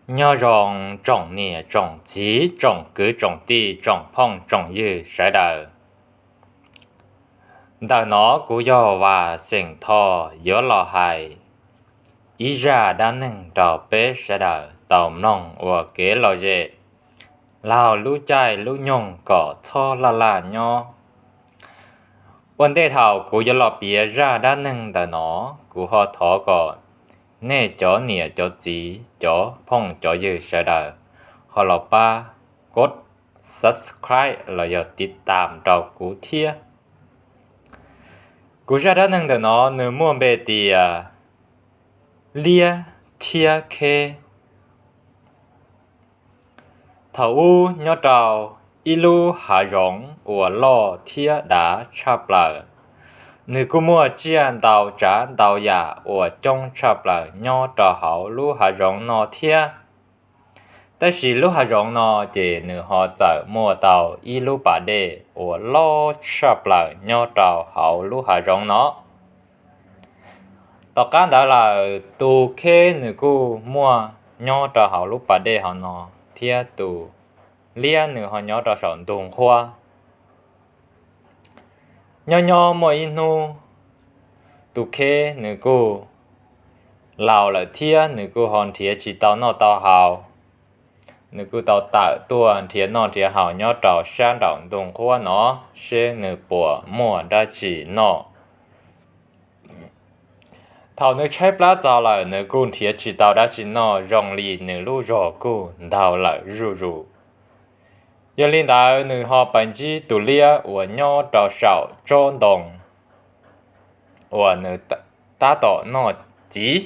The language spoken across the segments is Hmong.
Nyob zoo tsoom niam tsoom txiv tsoom kwv tsoom tij tsoom phooj tsoom ywg sawv daws. Ntawm no kuv yog Vam Xeem Thoj yuav los hais ib zaj dab neeg rau peb sawv daws tau mloog ua kev lom zem laug lub caij lub nyoog kom txhob laj laj nyob. Ua ntej thaum kuv yuav los piav zaj dab neeg ntawm no, kuv ho thov kom nej cov niam cov txiv cov phooj cov ywg sawv daws ho los pab kov subscribe los yog tiv tam rau kuv thiab. Kuv zaj dab neeg ntawm no nws muaj npe tias Liab thiab Kheb. Thaum ub nyob rau ib lub hav zoov uas loj thiab dav tshaj plaws, nws kuj muaj tsiaj ntau tsav ntau yam uas coob tshaj plaws nyob rau hauv lub hav zoov no thiab. Tab sis lub hav zoov no ces nws ho txawm muaj tau ib lub pas dej uas loj tshaj plaws nyob rau hauv lub hav zoov no. Tom qab ntawd lawm tus kheb nws kuj muaj nyob rau hauv lub pas dej hauv no, thiab tus liab nws ho nyob rau saum ntug nqhuab. Nyob nyob muaj ib hnub, tus kheb nws kuj laus lawm thiab nws kuj ho nrhiav tsis tau noj tau haus. Nws kuj tau tawm tuaj nrhiav noj nrhiav haus nyob rau sab nraum ntug nqhuab no seb nws puas muaj dab tsi noj. Thaum nws tshaib plab txaus lawm nws kuj nrhiav tsis tau dab tsi noj zoo li nws lub zog kuj ntaug lawm zuj zus. Yog li ntawd nws ho pais ntsib tus liab uas nyob rau saum tsob ntoo uas nws tab tom noj txiv.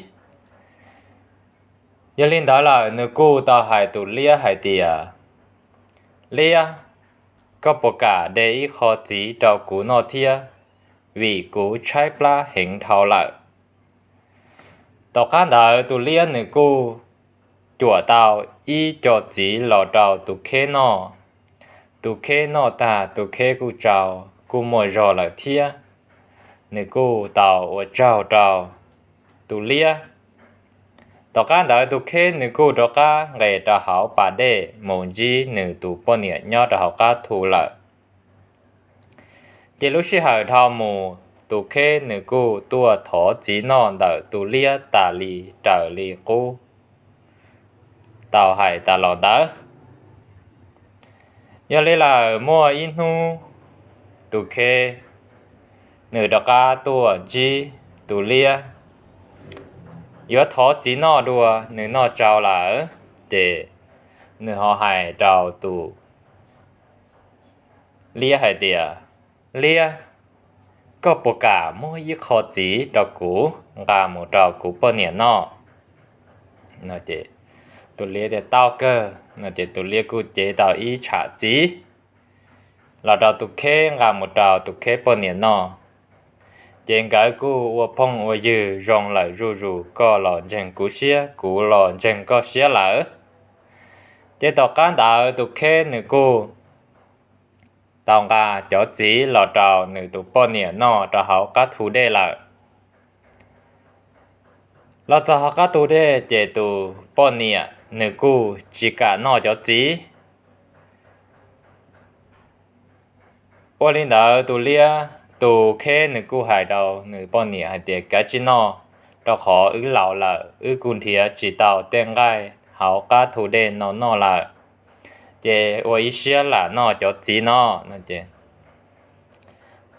Yog li ntawd lawm nws kuj tau hais tus liab hais tias, Liab, koj puas kam de ib qho txiv rau kuv noj thiab, vim kuv tshaib plab heev dhau lawm. Tom qab ntawd tus liab nws kuj cuam tau ib co txiv los rau tus kheb noj. Tus kheb noj tag tus kheb kuj tsau, kuj muaj zog lawm thiab. Nws kuj tau ua tsaug rau tus liab. Tom qab ntawd tus kheb nws kuj rov qab nqes rau hauv pas dej mus ntsib nws tus poj niam nyob rau hauv qab thu lawm. Ces lub sij hawm dhau mus tus kheb nws kuj tuaj thov txiv noj ntawm tus liab tas li raws li qub tau hais tas los ntawd. Yog li lawm muaj ib hnub tus kheb nws rov qab tuaj ntsib tus liab, yuav thov txiv noj dua, nws noj tsau lawm, ces nws ho hais rau tus liab hais tias, Liab, koj puas kam muab ib qho txiv rau kuv nqa mus rau kuv poj niam noj? Tus liab tias, Tau kawg. No ces tus liab kuj cev tau ib tsham txiv los rau tus kheb nqa mus rau tus kheb poj niam noj. Ces nkawd kuj ua phooj ua ywg zoo lawm zuj zus, koj los ntseeg kuv siab, kuv los ntseeg koj siab lawm. Ces tom qab ntawd tus kheb nws kuj tau nqa cov txiv los rau nws tus poj niam noj rau hauv qab thu dej lawm. Los txog hauv qab thu dej ces tus poj niam nws kuj tsis kam noj cov txiv. Ua li ntawd tus liab, tus kheb nws kuj hais rau nws poj niam hais tias, Kav tsij noj, rau qhov wb laus lawm, wb kuj nrhiav tsis tau tej nqaij hauv qab thu dej no noj lawm, ces ua ib siab lam noj cov txiv no. No ces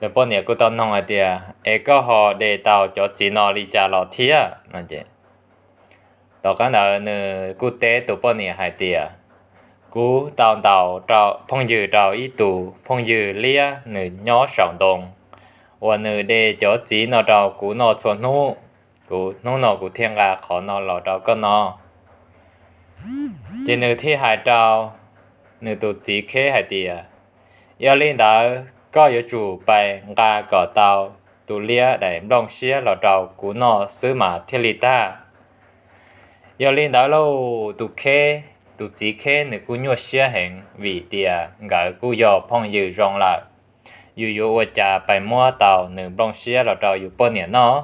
nws poj niam kuj tau noog hais tias, Es koj ho de tau cov txiv no li cas los thiab? No ces tom qab ntawd nws kuj teb tus poj niam hais tias, Kuv tau ntaus phooj ywg rau ib tug phooj ywg liab, nws nyob saum ntoo, uas nws de cov txiv no rau kuv noj txhua hnub. Kuv hnub no kuv thiaj nqa qhov no los rau koj no. Ces nws thiaj hais rau nws tus txiv kheb hais tias, Yog li ntawd koj yuav tsum pais nqa kom tau tus liab daim nplooj siab los rau kuv noj xwb mas thiaj li tag. Yog li ntawd lauj, tus kheb, tus txiv kheb nws kuj nyuaj siab heev vim tias nkawd kuj yog phooj ywg zoo lawm, yus yuav ua cas pais muab tau nws nplooj siab los rau yus poj niam noj?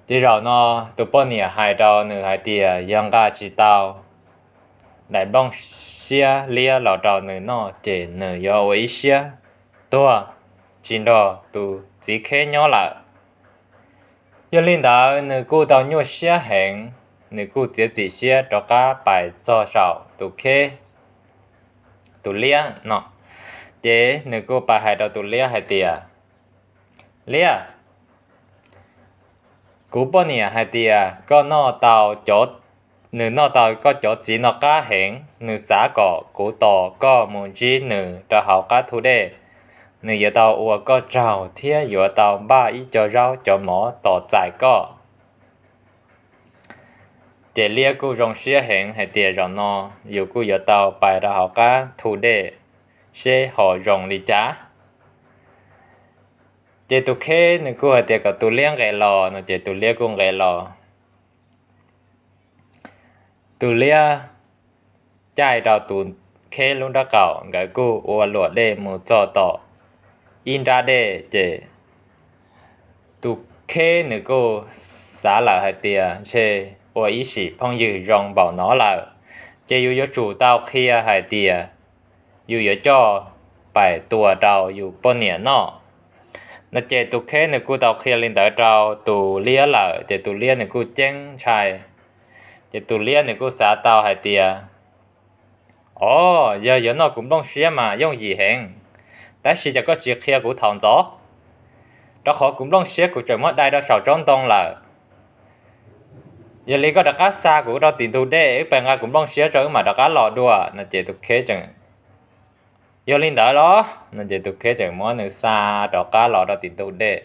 Ces zaum no tus poj niam hais rau nws hais tias yog nqa tsis tau daim nplooj siab liab los rau nws noj ces nws yuav ua ib siab tuag tsis nrog tus txiv kheb nyob lawm. Yog li ntawd nws kuj tau nyuaj siab heev, nws kuj txiav txim siab rov qab pais txog saum tus kheb, tus liab no. Ces nws kuj pais hais rau tus liab hais tias, Liab, kuv poj niam hais tias koj noj tau, nws noj tau koj cov txiv no qab heev, nws xav kom kuv tos koj mus ntsib nws rau hauv qab thu dej. Nws yuav tau ua koj tsaug thiab yuav tau npaj ib co zaub cov mov tos txais koj. Ces liab kuj zoo siab heev hais tias zaum no yus kuj yuav tau pais rau hauv qab thu dej seb ho zoo li cas. Ces tus kheb nws kuj hais tias kom tus liab nqes los no ces tus liab kuj nqes los. Tus liab caij rau tus kheb lub nraub qaum, nkawd kuj ua luam dej mus txog tom ib nrab dej ces tus kheb nws kuj xav lawm hais tias ntshe ua ib sim phooj ywg zoo npaum no lawm, ces yus yuav tsum tau qhia hais tias yus yuav coj pais tua rau yus poj niam noj no. Ces tus kheb nws kuj tau qhia li ntawd rau tus liab lawm ces tus liab nws kuj ceeb ntshai. Ces tus liab nws kuj xav tau hais tias, Os, yog yuav noj kuv nplooj siab mas yooj yim heev, tab sis cas koj tsis qhia kuv thaum ntxov? Rau qhov kuv nplooj siab kuv tseem muab dai rau saum tsob ntoo lawm. Yog li koj rov qab xa kuv rau tim ntug dej, wb pais nqa kuv nplooj siab tso wb mam rov qab los dua no. Ces tus kheb tseem, Yog li ntawd los no ces tus kheb tseem muab nws xa rov qab los rau tim ntug dej.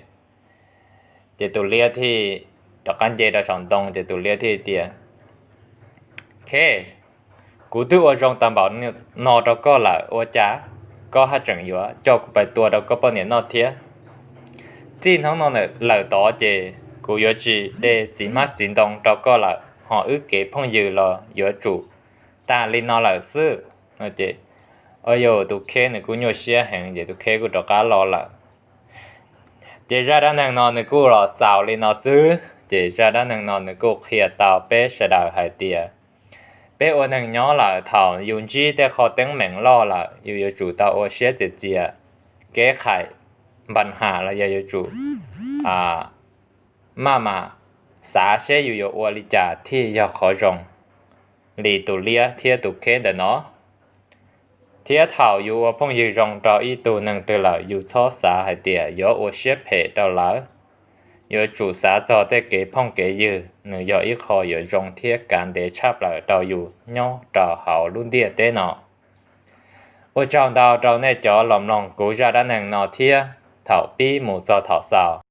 Ces tus liab thiaj rov qab nce rau saum ntoo ces tus liab thiaj tias, Kheb, kuv twb ua zoo tau npaum no rau koj lawm ua cas koj haj tseem yuav coj kuv pais tua rau koj poj niam noj thiab? Txij hnub no lawm tod ces kuv yuav tsis de txiv hmab txiv ntoo rau koj lawm, ho wb kev phooj ywg los yuav tsum tas li no lawm xwb. Ces, o yus tus kheb nws kuj nyuaj siab heev ces tus kheb kuj rov qab los lawm. Ces zaj dab neeg no nws kuj los xaus li no xwb. Ces zaj dab neeg no nws kuj qhia tau peb sawv daws hais tias peb ua neeg nyob lawm thaum yus ntsib tej qho teeb meem loj lawm yus yuav tsum tau ua siab txias txias, kev khais npas has los yog yuav tsum maj mam xav seb yus yuav ua li cas thiaj yog qhov zoo li tus liab thiab tus kheb ntawm no. Thiab thaum yus ua phooj ywg zoo rau ib tug neeg twg lawm yus txhob xav hais tias yuav ua siab phem rau lawv. Yuav tsum xav txog tej kev phooj kev ywg, nws yog ib qho yuav zoo thiab kav ntev tshaj plaws rau yus nyob rau hauv lub ntiaj teb no. Ua tsaug ntau rau nej cov los mloog kuv zaj dab neeg no thiab thaum pib mus txog thaum xaus.